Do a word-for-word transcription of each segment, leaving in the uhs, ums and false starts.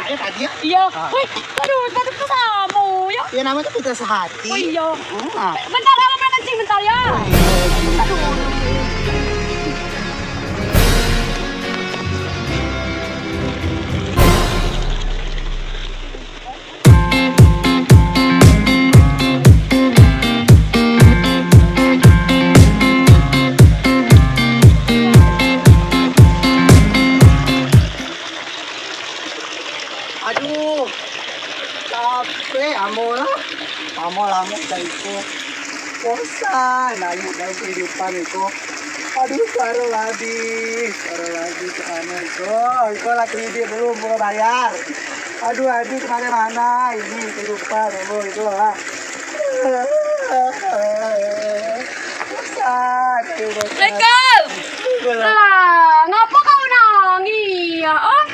Ya, tadi ya? Iya. Ah. Wih, aduh, sepatu kita sama, ya. Ya, namanya cinta sehati. Oh, iya. Hmm, ah. Bentar, Abang, main kencing bentar, ya. Oh, iya. Aduh. Aduh, capek, ambo lah. Ambo lamo dari itu. Bosan, ayo, dalam kehidupan itu. Aduh, baru lagi, baru lagi ke anu itu. Itu lagi hidup belum, belum bayar. Aduh, aduh, kemana-mana ini kehidupan, ambo itu, ah. Bosan, ayo, bosan. Assalamualaikum. Lah, ngapa kau nangis ya? Oh?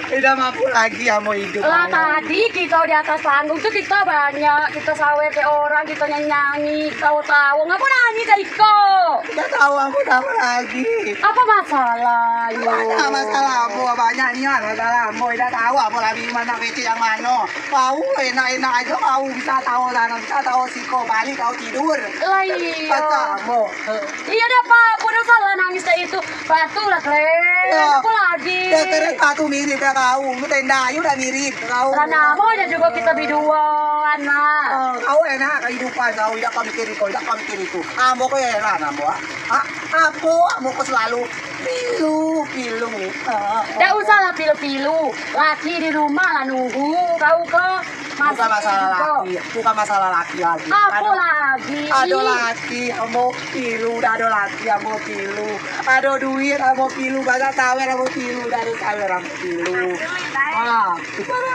Tidak mampu lagi, ambo hidup. Lah, ayo. Tadi kita di atas panggung tuh kita banyak, kita sawer ke orang, kita nyanyi, tahu-tahu. Ngapa nangis, Iko? Tidak tahu, ambo tidak apa lagi. Apa masalah, yo? Banyak masalah, ambo, banyak niat masalah, ambo. Tidak tahu, ambo lagi mana kecil yang mana. Kau enak-enak aja, kau bisa tahu sana, bisa tahu siko, balik kau tidur. Lah, iya. Kata ambo. Iya dah, Pak. Aku dah salah nangis kayak itu. Batu lah, Kle. Ya. Apa lagi? Ya, keren batu mirip ya kau. Lu tenda aja udah mirip kau. Lah, namanya juga kita biduan, Mak. Eh, kau enak kehidupan kau, tidak kau mikir itu, tidak kau mikir itu. Ambo kau heran, ambo, ah. Ah, apa? Ambo kau selalu pilu, pilu. Ah. Tidak usah lah pilu-pilu. Laki di rumah lah nunggu kau ke. Bukan masalah laki, bukan masalah laki lagi. Apa lagi? Ada laki, ambo pilu, dah ada laki, ambo pilu. Ada duit, ambo pilu, banyak sawer, ambo pilu, dah ada sawer, ambo pilu. Ah,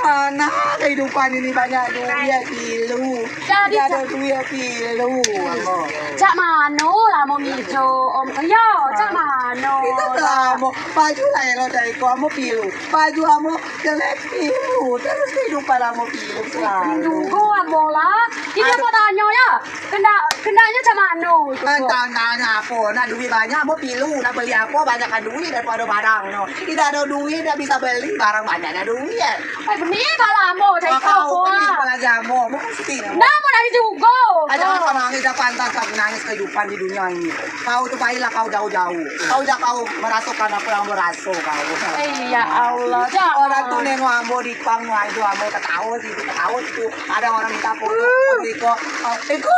mana kehidupan ini banyak duit, pilu. Jadi, tidak ada duit, pilu, ambo. Cak mano lah mau ngijo, Om? Yo, cak mano? Itu lah, ambo. Baju lah elok dari kau, ambo pilu. Baju ambo jelek, pilu. Terus kehidupan ambo pilu selalu. Nunggu ambo lah. Ini apa tanya ya? Kena, kenanya cak mano itu? Entah, entah apa. Nak duit banyak, ambo pilu. Nak beli apa, banyakkan duit daripada barang, no. Tidak ada duit, tidak bisa beli barang, banyaknya duit. Eh, beli kalau ambo, cak kau, kau beli apa lagi ambo? Ambo mesti, no. Nah, mau nangis juga. Ada apa nangis? Tidak pantas aku nangis kehidupan di dunia ini. Kau tuh baiklah kau jauh-jauh. Kau udah kau merasakan apa yang ambo raso kau. Eh, ya Allah, dah. Orang tuh nengok ambo di pang, aduh, ambo ketawa sih, ketawa situ. Ada orang minta foto, Iko. Oh, Iko.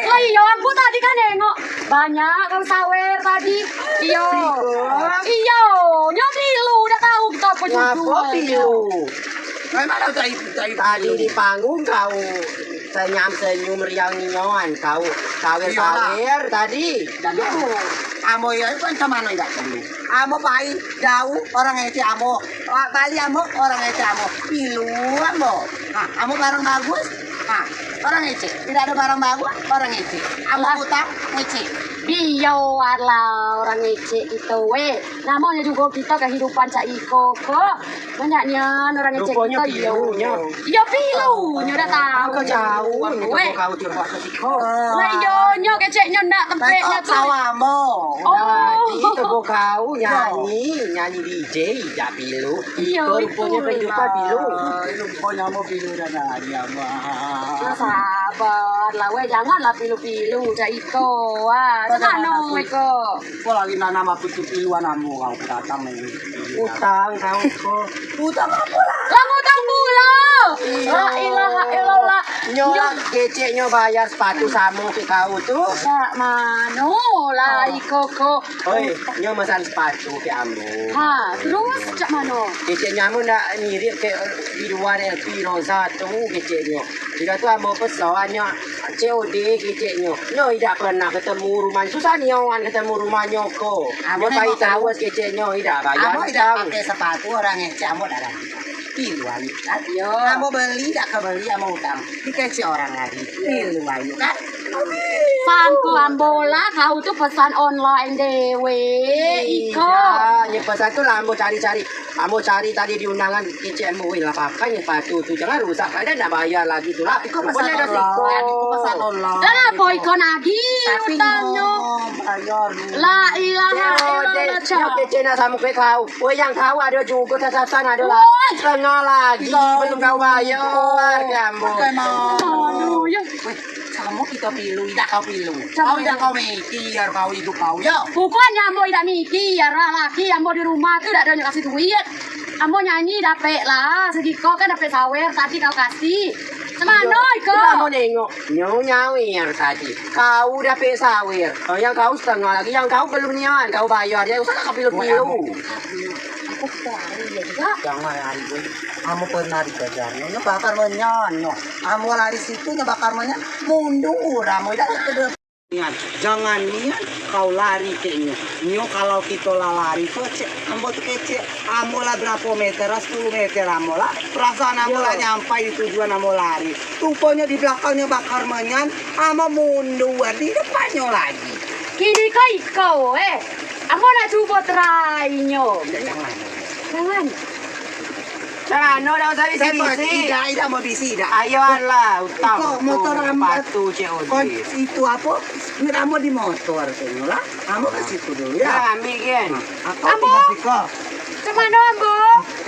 Lah, iya, aku tadi kan nengok. Banyak kau sawer tadi. Iya. Iya, nyo pilu, udah tahu kita apa judul. Ngapa pilu? Memang ada cai, cai tadi di panggung kau senyum-senyum riang nyoan kau. Sawer-sawer tadi. Ambo ya itu macam mana tidak perlu. Ambo pai jauh orang ecek ambo. Bali ambo orang ecek ambo. Pilu ambo. Nah, ambo barang bagus. Nah, orang ecek. Tidak ada barang bagus, orang ecek. Ambo utang, ecek. Biar lah orang ecek kita, weh. Namanya juga kita kehidupan cak iko kok. Banyak nian orang ngecek kita, iya. Iya, pilu, nyo dah tahu. Kau jauh, weh. Kau curhat ke siko. Lah, iya, nyo keceknya ndak tempatnya tuh. Sawamo. Oh. Jadi toko kau nyanyi, nyanyi D J, ya pilu. Iya, itu rupanya kehidupan pilu. Rupanya mau pilu dan nyanyi apa? Sabar lah, weh, janganlah pilu-pilu, cak iko. Wah, tenang, weh, kok. Kau lagi nanam apa tu piluan ambo kau datang ni. Utang kau ko. Utang apa lah? Lah utang pula. Iya. La ilaha illallah. Nyo lah kecek nyo bayar sepatu samo ke kau tu. Cak mano lah iko ko. Oi, nyo mesan sepatu ke ambo. Ha, terus cak mano? Kecek nyo ambo ndak mirip ke di luar L P Roza tu kecek nyo. Sudah tu ambo pesan nyo C O D keceknyo. Nyo idak pernah ketemu rumah. Susah nyo wan ketemu rumah nyo ko. Nyo pai tawas keceknyo idak bayar. Ambo idak pakai sepatu orang ngecek ambo dak ganti. Pilu ayu kan? Ambo beli dak kebeli ambo utang. Dikecek orang lagi. Pilu ayu kan? Sangko ambo lah, kau tu pesan online dewe, iko. Iya, nye pesan tu lah ambo cari-cari. Ambo cari tadi di undangan kecek ambo, wih, lah pakai nye sepatu tu. Jangan rusak, ada nak bayar lagi tu lah. Iko pesan online. Iko pesan online. Lah, apo iko nagih utangnyo? Bayar dulu. La ilaha illallah, Cak. Kecek nak samo kau. Woi, yang kau ado jugo catatan ado lah. Woi. Setengah lagi, belum kau bayar, ambo. Aduh, yo. Weh, samo kito pilu, idak kau pilu. Kau idak kau mikir, kau idup kau, yo. Bukan ambo idak mikir, lah laki ambo di rumah tu dak ado nyo kasih duit. Ambo nyanyi dapek lah, segiko kan dapek sawer tadi kau kasih. Samano iko? Ambo nengok, nyo nyawer tadi. Kau dapek sawer. Yang kau setengah lagi, yang kau belum nian, kau bayar, ya usah kau pilu-pilu. Aku lari ya juga. Jangan lari, boy. Kamu pernah dikejar, nyo bakar menyan, nyo. Kamu lari situ, nyo bakar menyan, mundur, kamu idak ke depan. Nian, jangan nian kau lari kek nyo. Nyo kalau kito lah lari tu, cek, ambo tu kecek. Ambo lah berapo meter lah, sepuluh meter ambo lah. Perasaan ambo lah nyampai di tujuan ambo lari. Ruponyo di belakang nyo bakar menyan, ambo mundur di depannyo lagi. Kini ko iko, eh. Ambo nak cubo try nyo. Jangan. Jangan. Cano dak usah bisi-bisi. Idak, idak mau bisi, idak. Ayo lah, utang. Iko motor ambo. Sepatu, C O D. Itu apo? Duit ambo di motor, kayaknya lah. Ambo ke situ dulu, ya. Nah, ambil, Gen. Ambo. Cak mano, Ambo?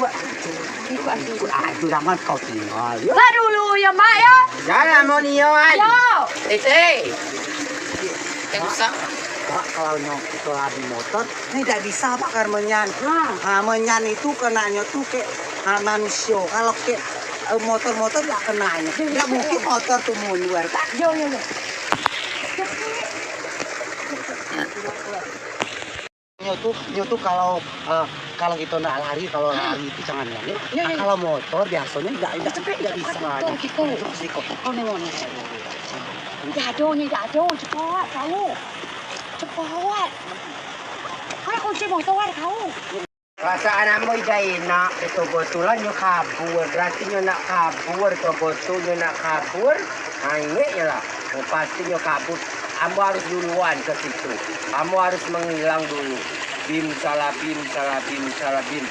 Aduh, aduh, jangan kau tinggal, ya. Lah dulu, ya, Mak, ya. Jangan, Ambo, nio, an. Yo. Eh, eh. Dak usah. Kak, kalau nyong kito adu motor, ini dak bisa bakar menyan. Ha. Ha, menyan itu kenanyo tu kek, ha, manusio. Kalau kek, eh, motor-motor dak kenanyo. Dak mungkin motor tu mundur, kan? Yo, yo, yo. Nyo tu, nyo tu kalau, eh, kalau kito nak lari, kalau lari itu jangan lari. Yo, yo, yo. Nah, kalau motor biasonyo dak, dak, dak bisa. Cepet, cepet, motor kito. Siko. Kau ni, mau ni. Dak ado, ni dak ado. Cepat, kau. Cepat. Mana kunci motor kau? Perasaan ambo idak enak, betul-betulan nyo kabur. Berarti nyo nak kabur, betul-betul nyo nak kabur. Nah, inget je lah. Oh, pasti nyo kabur. Ambo harus duluan ke situ. Ambo harus menghilang dulu. Bim, salah bim, salah bim, salah bim.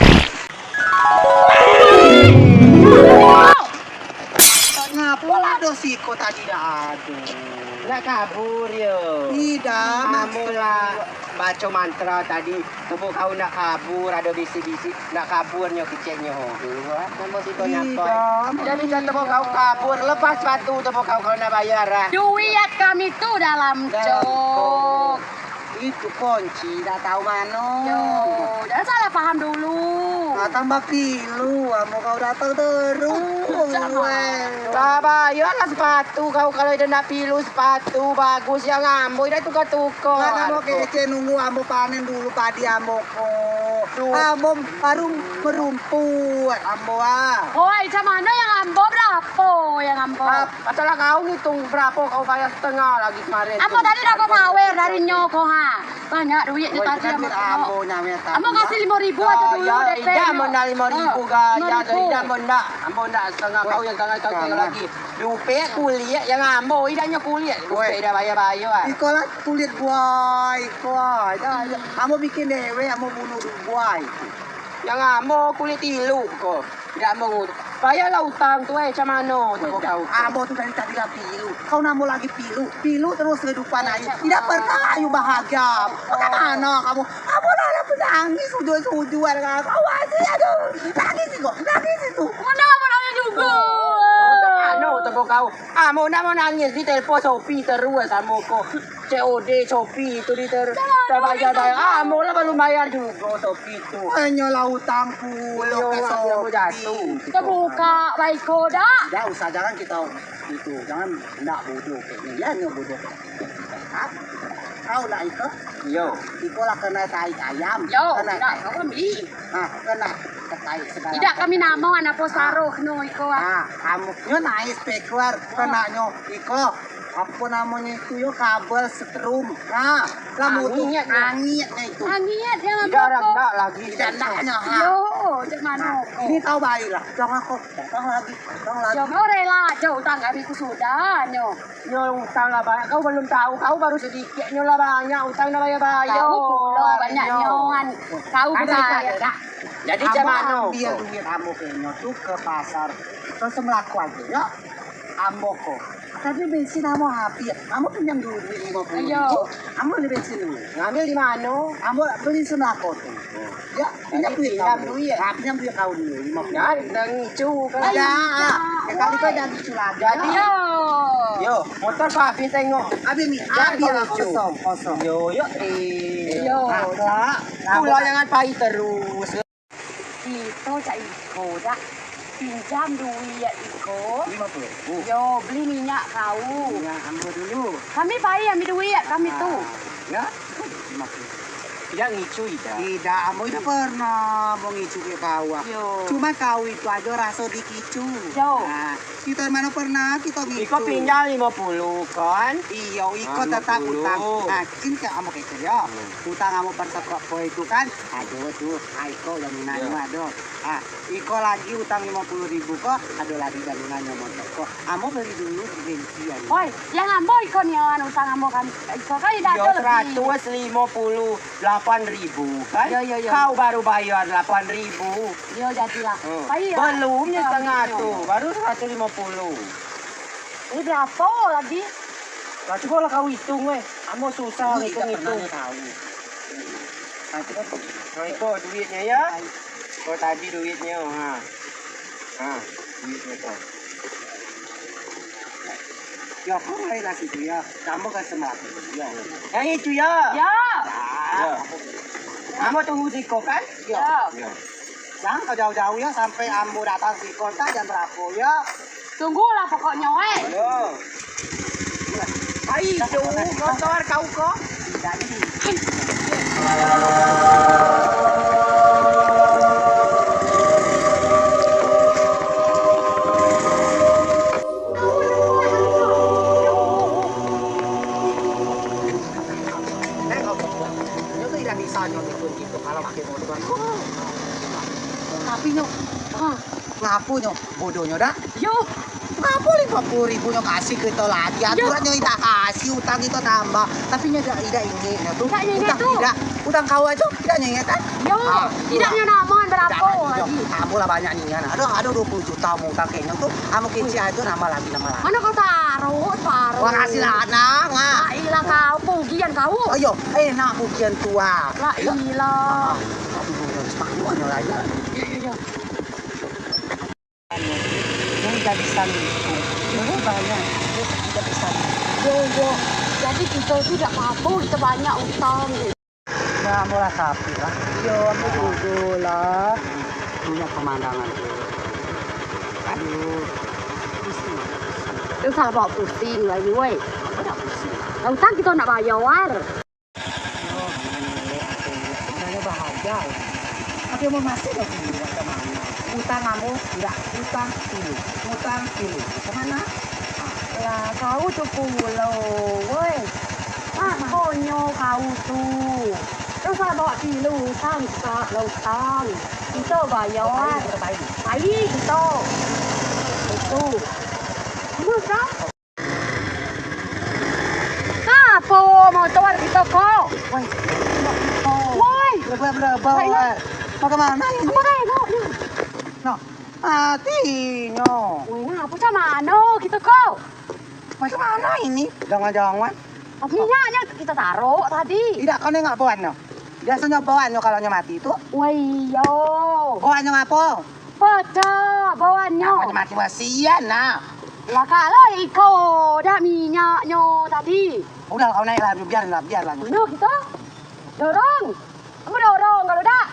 Ngapo lah do siko tadi dah ado? Nak kabur yo. Idak, ambo lah baco mantra tadi. Tubuh kau nak kabur, ado bisi-bisi. Nak kabur nyo kiceknyo. Dulu lah, ambo siko nyapa. Jadi kan tubuh kau kabur, lepas sepatu tubuh kau kalau nak bayar lah. Duit kami tu dalam cok. Itu kunci, dak tahu mano. Yo, jangan salah paham dulu. Nah, tambah pilu, ambo kau datang terus. Lah, bayar lah sepatu kau, kalau dak nak pilu sepatu bagus, yang ambo dak tukar-tukar. Kan ambo kecek nunggu ambo panen dulu padi ambo ko. Ambo baru merumput, ambo ah. Oi, cak mano yang ambo berapo, yang ambo? Masalah kau ngitung berapo, kau bayar setengah lagi kemarin. Ambo tadi dapat sawer dari nyo ko, ha. Banyak duit ni tadi ambo tengok. Ambo nyawer tadi. Ambo kasih limo ribu aja dulu D P nyo. Idak, ambo ndak limo ribu, ga, idak, idak, ambo ndak. Ambo ndak setengah kau yang setengah kau lagi. Duit kulit yang ambo, idak nyo kulit. Duit dak bayar-bayar ah. Iko lah kulit buah, iko. Idak, idak. Ambo bikin dewe, ambo bunuh buah itu. Yang ambo kulit ilu ko. Idak mau. Bayarlah utang tu, eh, cak mano tu kau? Ambo tu dari tadi lah pilu. Kau namo lagi pilu. Pilu terus kehidupan ayu. Idak pernah ayu bahagia. Bagaimana kamu? Ambo lah, lah penangis sujud-sujud. Kau aja, aduh. Nangis itu, nangis itu. Mana ambo nangis juga? Cak mano tu kau? Ambo ndak mau nangis, di telepon Shopee terus ambo ko. C O D Shopee tu di ter-, terbayar-bayar. Ambo lah belum bayar juga Shopee tu. Hanyolah utang pulo ke Shopee. Tebuka baiko dak? Dak usah, jangan kito itu. Jangan nak bodoh kayaknya. Ya, nyo bodoh. Hah? Kau nak iko? Yo. Iko lah kena tai ayam. Yo, kena dak, tai. Kau ambil. Nah, kena tai segala. Idak kami namo anak pos taruh no iko ah. Nah, kamu nyo naik speaker, kena nyo iko. Apo namonyo itu yo, kabel setrum. Nah, lah mutu. Angit nyo itu. Angit yang idak ada, idak lagi. Idak nak nyo, ha. Yo. Cek mano? Ini kau baiklah, jangan kau datang lagi, datang lagi. Jangan rela aja utang kami ku sudah nyo. Nyo utang lah banyak, kau belum tahu, kau baru sedikit, nyo lah banyak, utang dah bayar-bayar. Kau pulo banyak nyo. Nyoan. Kau besar. Jadi cek mano? Ambo ambil duit ambo kayaknya tu ke pasar, ke Semlaku aja, ya. Ambo ko. Tapi bensin ambo habis. Ambo pinjam dulu duit lima puluh ribu. Ayo. Ambo beli bensin dulu. Ngambil di mano? Ambo beli Semlaku tu. Ya, pinjam duit. Pinjam duit. Ah, pinjam duit kau dulu, lima puluh. Jangan ngicu kan. Ada. Ya, kali kau jangan ngicu lagi. Jadi, yo. Yo, motor kau habis tengok. Habis ni. Habis lah, kosong, kosong. Yo, yo, eh. Yo. Pulang jangan pahit terus. Kito cak iko dak pinjam duit iko. Lima puluh ribu. Yo, beli minyak kau. Minyak ambo dulu. Kami pai ambil duit kami tu. Ya, lima puluh. Tidak ngicu, Ida. Tidak, ambo tidak pernah mau ngicu ke kau. Yo. Cuma kau itu aja rasa dikicu. Yo. Nah, kita mana pernah kita ngicu. Iko pinjam lima puluh kan? Iyo, iko tetap utang. Nah, ini kayak ambo kecil ya. Utang ambo persek ko itu kan. Aduh, tuh, ah, iko jaminannyo ado. Ah, iko lagi utang lima puluh ribu ko, ado lagi jaminannyo motor ko. Ambo beli dulu bensin. Oi, yang ambo iko nyoan utang ambo kan. Iko kan tidak ado lebih. Seratus lima puluh delapan ribu kan? Yo, yo, yo. Kau baru bayar delapan ribu. Yo, jadilah. Hmm. Belum ni setengah tu, baru seratus lima puluh. Ini berapa lagi? Lah, cuba lah kau hitung, weh. Ambo susah ngitung-ngitung. Nah, itu duitnya ya. Kau tadi duitnya, ha. Ha, duitnya kau. Ya, kau lain lah situ ya. Tambah kan semakin. Ya. Yang itu ya. Ya. Ya. Ambo tunggu siko kan? Ya. Ya. Jangan kau jauh-jauh ya, sampai ambo datang siko, entah jam berapa ya. Tunggulah pokoknya, weh. Yo. Ayo, motor kau kok. Jadi. Neng, kau kok. Nyo tu tidak bisa nyo mikun gitu kalau pakai motor. Tapi nyo, ah, ngapo nyo? Bodohnyo dah. Yo. Ngapo lima puluh ribu nyo kasih kito lagi? Yo. Aturan nyo tidak kasih, utang kito tambah. Tapi nyo tidak, tidak inget nyo tu. Tidak inget tu. Utang tidak. Utang kau aja tidak nyo inget kan? Yo. Ah, tidak nyo namoan berapa lagi? Tambah lah banyak nian. Aduh, aduh, dua puluh juta mau utang kayaknya tu. Amo kecil aja nambah lagi, nambah lagi. Mana kau taruh, taruh? Wah, kasih lah, Nang, ah. Lah, ilah kau, pugian kau. Ayo, enak pugian tua. Lah, ilah. Ah, tapi pugian sepatu aja lah, ya. Iya, iya. Ini udah bisa nih. Ini banyak. Ini udah bisa nih. Yo, yo. Jadi kita tu tidak apa-apa, kita banyak utang. Nah, murah sapi lah. Yo, aku dulu lah. Punya pemandangan. Aduh. Pusing, pusing. Terus salah bawa pusing lagi, woi. Apa nak pusing? Lah, utang kita nak bayar. Yo, ini, ini, ini bahaya. Tapi mau masih lagi, macam mana? Utang kamu, enggak. Utang ini. Utang ini. Kemana? Lah, kau tu pulo, woi. Makonyo kau tu. Terus lah bawa pilu, utang, utang, utang. Kita bayar. Baik, baik. Baik, kita. Itu. Bagus, kan? Apa motor kita kok? Woi. Woi. Berapa, berapa, woi? Bagaimana ini? Apa kayak kau ni? Nah, hatinya. Woi, nah, apa macam mana kita kok? Macam mana ini? Jangan-jangan. Minyaknya kita taruh tadi. Tidak, kau ni ngapa bawaannyo? Biasanya bawaannyo kalau nyo mati tu. Wah, iyo. Bawaannyo ngapa? Pecah bawaannyo. Apa mati kasihan nah. Lah kalau iko dah minyaknyo tadi. Udah kau naiklah, biarlah, biarlah. Mana kita? Dorong. Kamu dorong kalau dah.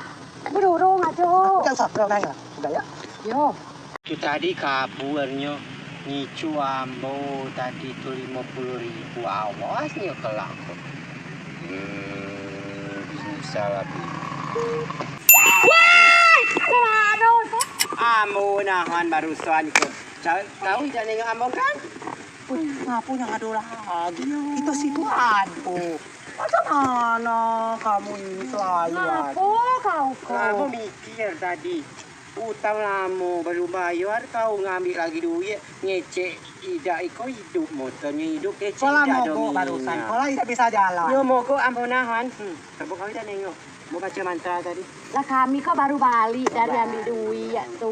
Kamu dorong aja. Udah usah, udah naiklah. Udah ya. Yo. Itu tadi kaburnya ngicu ambo tadi tu lima puluh ribu, awas nyo kelak. Hmm, susah lagi. Woi, aduh, aduh. Ambo nahan barusan tu. Tahu, tahu jangan nengok ambo kan? Ngapo yang ado lagi? Itu si Tuan. Oh, macam mana kamu ini selalu? Ngapo kau ko? Kamu mikir tadi. Utang lamo belum bayar, kau ngambil lagi duit, ngecek idak iko hidup, motornyo hidup, kecek idak do mogok barusan, minyak. Kau lah tidak bisa jalan. Yo mogok ambo nahan. Hmm. Coba kau dah nengok. Mau baca mantra tadi. Lah kami ko baru balik dari ambil duit tu.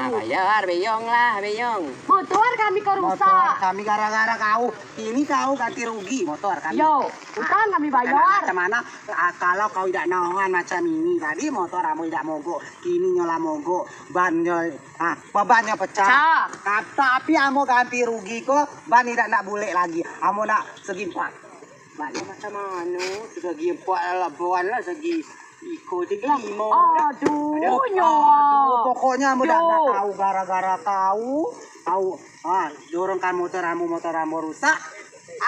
Ah, bayar, beyong lah, beyong. Motor kami ko rusak. Motor kami gara-gara kau. Ini kau ganti rugi motor kami. Yo, utang kami bayar. Macam mana? Ah, kalau kau tidak nahan macam ini tadi, motor ambo tidak mogok. Kini nyolah mogok, bannyo, ah, bebannyo pecah. Pecah. Tapi ambo ganti rugi ko, ban tidak nak bulek lagi. Ambo nak segi empat. Banyak macam mana? Segi empat lah, labuan lah, segi iko, segi limo. Aduh, nyo. Aduh, pokoknya ambo dah nak tahu gara-gara kau, kau, ah, dorong kamu motor ambo, motor ambo rusak.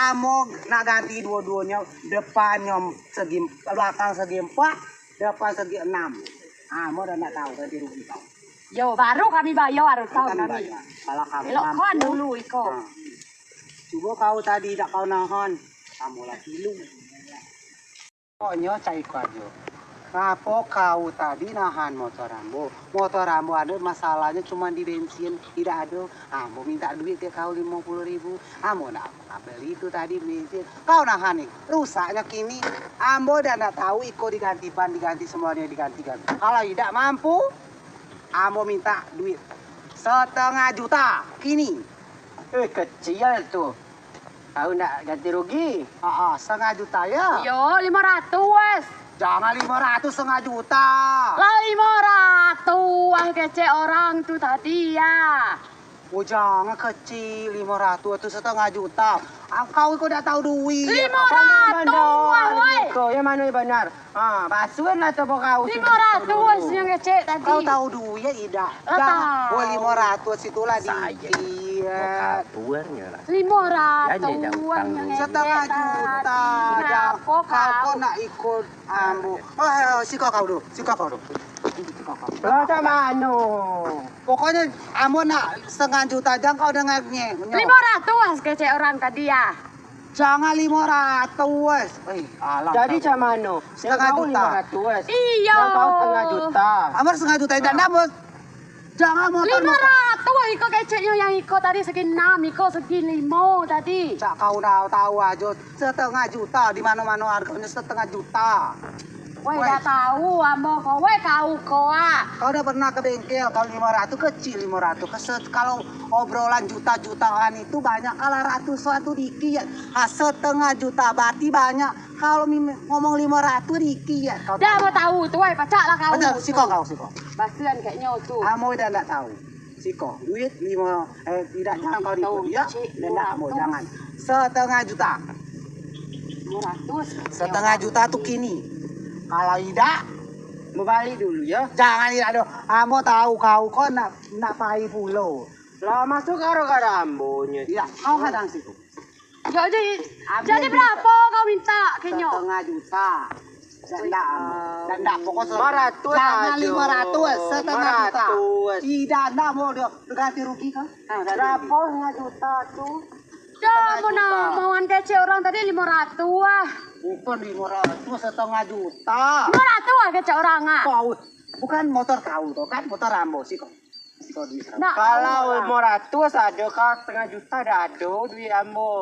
Ambo nak ganti dua-duanya, depannya segi, belakang segi empat, depan segi enam. Ah, ambo dah nak tahu ganti rugi kau. Yo, baru kami bayar utang kami. Kalau kamu elok mampu, kan dulu iko. Ah. Cuba kau tadi dak kau nahan. Kamu lah pilu. Pokoknya cai kau aja. Ngapo kau tadi nahan motor ambo? Motor ambo ada masalahnya cuma di bensin, tidak ada. Ambo minta duit ke kau lima puluh ribu. Ambo nak beli itu tadi bensin. Kau nahan nih, rusaknya kini. Ambo dah nak tahu iko diganti ban, diganti semuanya diganti-ganti. Kalau tidak mampu, ambo minta duit setengah juta kini. Eh, kecil tu. Kau nak ganti rugi? Ah, ah, setengah juta ya. Yo, lima ratus. Jangan lima ratus, setengah juta. Lah, lima ratus, ah, kecek orang tu tadi ya. Oh, jangan kecil, lima ratus tu setengah juta. Ah, kau iko dak tahu duit. Lima ratus, ah, woi. Kau yang mana yang benar? Ah, basuhan lah tu kau. Lima ratus yang kecek tadi. Kau tahu duit idak? Lah, tahu. Woi, lima ratus itulah dikit. Lima ratus yang kecek tadi. Setengah juta. Dah, kau ko nak ikut ambo. Oh, eh, siko kau dulu. Siko kau dulu. Lah, macam mana? Pokoknya ambo nak setengah juta, jangan kau dengar nyek. Lima ratus kecek orang tadi ya. Jangan lima ratus. Eh, alah. Jadi macam mana? Setengah juta. Lima ratus. Iyo. Yang kau setengah juta. Ambo setengah juta, tidak dapat. Jangan motor. Lima ratus iko keceknyo, yang iko tadi segi enam, iko segi limo tadi. Cak kau dah tahu aja, setengah juta, di mana-mana harganya setengah juta. Woi, dah tahu ambo ko, woi, kau ko ah. Kau dah pernah ke bengkel, kalau lima ratus kecil, lima ratus. Kalau obrolan juta-jutaan itu banyak, kalau ratusan tu dikit. Ah, setengah juta berarti banyak. Kalau ngomong lima ratus dikit ya. Dah mau tahu tu, woi, pacak lah kau. Pacak, siko kau, siko. Basuhan keceknyo tu. Ambo dah ndak tahu. Siko, duit lima, eh, tidak, jangan kau ikut dia. Ndak, ambo jangan. Setengah juta. Lima ratus. Setengah juta tu kini. Kalau idak, mau balik dulu ya. Jangan idak doh. Ambo tahu kau, kau nak, nak pai pulo. Lah, masuk gara-gara ambonyo. Idak, kau hadang situ. Jadi, jadi berapo kau minta kenyo? Setengah juta. Ndak, ndak, pokok lima ratus ajo. Jangan lima ratus, setengah juta. Lima ratus. Idak, ndak mau dia ganti rugi kan? Berapo setengah juta tu? Dah, mau nak mauan kecek orang tadi lima ratus ah. Bukan lima ratus, setengah juta. Lima ratus ah kecek orang ah. Kau, bukan motor kau tu kan, motor ambo sih kau. Kalau lima ratus ado, kalau setengah juta dak ado duit ambo.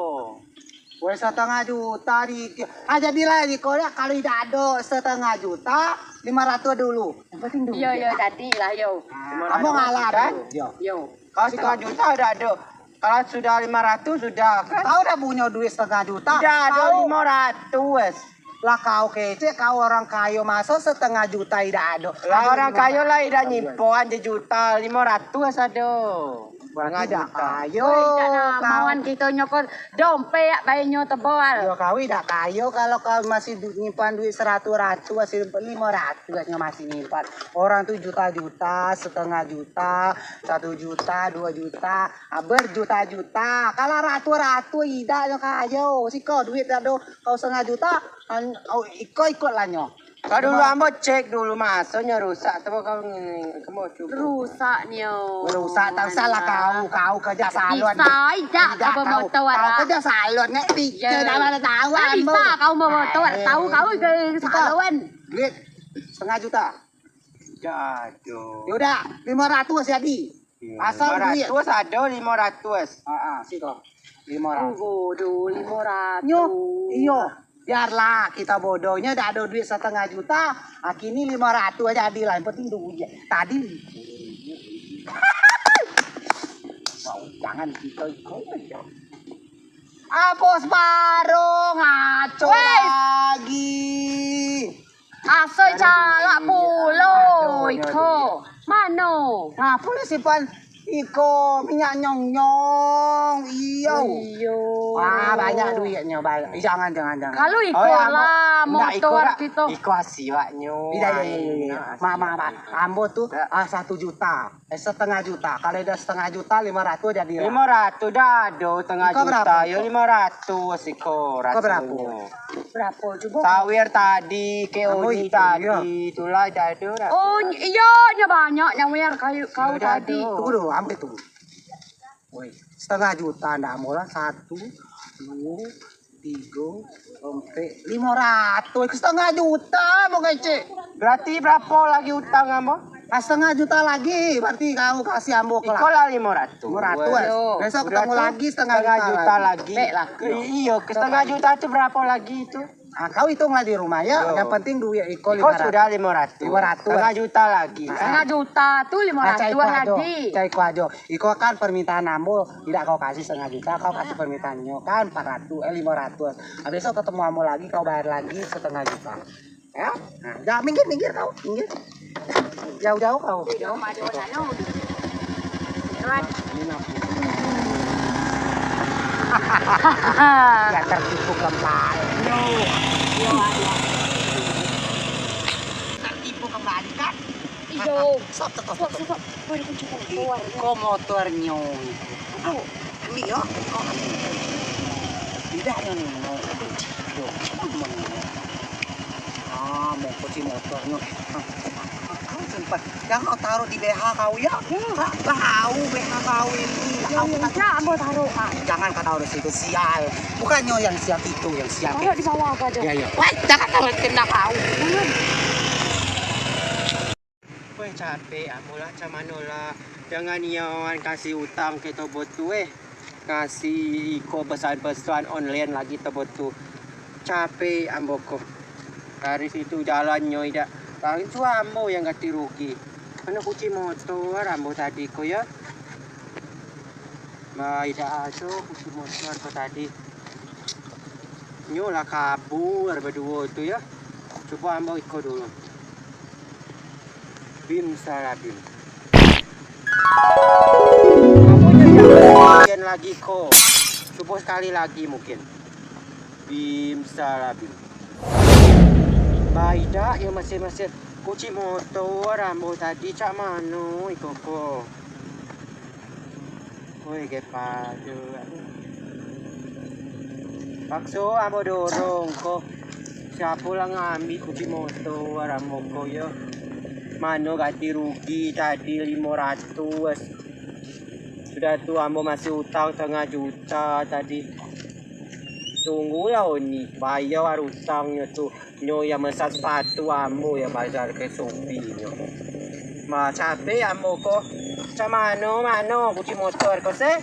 Weh, setengah juta di, ah, jadilah di kodak, kalau idak ado setengah juta, lima ratus dulu. Yang penting dulu. Yo, yo, jadilah, yo. Ambo ngalah dulu. Yo. Yo. Kalau setengah juta dak ado. Kalau sudah lima ratus sudah kan? Kau dah punyo duit setengah juta. Dak ado lima ratus. Lah kau kecek, kau orang kayo, maso setengah juta idak ado. Lah orang kayo lah idak nyimpan sejuta, lima ratus ado. Berarti idak kayo. Woi, idak namawan kito nyo ko dompet bae nyo tebal. Yo, kau idak kayo kalau kau masih nyimpan duit seratus-ratus, masih lima ratus nyo masih nyimpan. Orang tu juta-juta, setengah juta, satu juta, dua juta, ah, berjuta-juta. Kalau ratus-ratus idak nyo kayo. Siko duit dak ado. Kau setengah juta, iko ikutlah nyo. Kau dulu ambo cek dulu, masonyo rusak tu kau ngini, kau mau cubo. Rusak nyo. Rusak, tak salah kau, kau kerja salon. Bisa ijak kau bamotor, kau ah. Kerja salon, nek pikir dah mana tahu ambo. Bisa kau bamotor, tahu kau ke salon. Duit setengah juta. Jado. Ya udah, lima ratus jadi. Asal duit. Lima ratus ado, lima ratus. Ah, ah, siko. Lima ratus. Oh, bodoh, lima ratus. Nyo, iyo. Biarlah kita bodohnya dak ado duit setengah juta, kini lima ratus aja jadi lah, yang penting duit. Tadi. Mau jangan kita ikut aja. Apo separo ngaco lagi. Aso calak pulo iko. Mano? Ngapo le simpan iko minyak nyong-nyong? Iyo. Iyo. Wah, banyak duitnyo, banyak. Jangan, jangan, jangan. Kalau iko lah motor kito. Iko asiwaknyo. Iya, iya, iya, iya. Mak, mak, mak. Ambo tu ah, satu juta. Eh, setengah juta. Kalau dah setengah juta, lima ratus jadi lah. Lima ratus dah ado setengah juta. Yo, lima ratus iko rasonyo. Kau berapo? Berapo? Cubo. Sawir tadi, ke Oni tadi, itulah jado dah. Oh, iyo, nyo banyak nyawir kayu kau tadi. Tunggu dulu, ampe tunggu. Woi, setengah juta ndak murah, satu, dua, tiga, empat, lima ratus, setengah juta mau kecek. Berarti berapa lagi utang ambo? Ah, setengah juta lagi, berarti kau kasih ambo ke. Iko lah lima ratus. Lima ratus. Besok ketemu lagi setengah juta lagi. Iyo, setengah juta tu berapa lagi tu? Ah, kau hitunglah di rumah ya. Yang penting duit iko lima ratus. Iko sudah lima ratus. Lima ratus. Setengah juta lagi. Setengah juta tu lima ratus lagi. Cai ko ajo. Iko kan permintaan ambo, tidak kau kasih setengah juta, kau kasih permintaannyo kan empat ratus, eh, lima ratus. Habis itu ketemu ambo lagi, kau bayar lagi setengah juta. Ya? Nah, jangan minggir, minggir kau, minggir. Jauh-jauh kau. Jauh maju ke sana. Lewat. Ya, tertipu kembali. Tertipu kembali kan? Iyo. Stop, stop, stop, stop. Stop, stop. Woi, kunci motor. Ko motornyo. Aduh, ambil yo. Tidak yang ini. Kunci. Aduh, cuman. Ah, mau kunci motornyo. Ah, kau sempat. Jangan kau taruh di B H kau ya. Kau B H kau ini. Ya, ya, ya, ambo taruh, Kak. Jangan kau taruh di situ, sial. Bukannya yang sial itu, yang sial. Taruh di bawah aja. Ya, ya. Wah, jangan taruh kena kau. Jangan. Weh, capek ambo lah, cak mano lah. Jangan nian kasih utang ke tobo tu, eh. Kasih iko pesan-pesan online lagi tobo tu. Capek ambo ko. Dari situ jalannyo idak. Paling tu ambo yang ganti rugi. Mano kunci motor ambo tadi ko, yo. Bah, idak ado kunci motor ko tadi. Nyo lah kabur baduo tu, yo. Cubo ambo iko dulu. Bim salah bim. Apo nyo yang mungkin lagi ko? Cubo sekali lagi mungkin. Bim salah bim. Bah, idak yo masih-masih kunci motor ambo tadi, cak mano iko ko? Woi, kepado. Pakso ambo dorong ko. Siapo lah ngambil kunci motor ambo ko yo? Mano ganti rugi tadi limo ratus. Sudah tu ambo masih utang setengah juta tadi. Tunggulah Oni, bayar utangnyo tu. Nyo yang mesan sepatu ambo yang bayar ke Shopee nyo. Mah capek ambo ko. Cak mano, mano kunci motor ko se?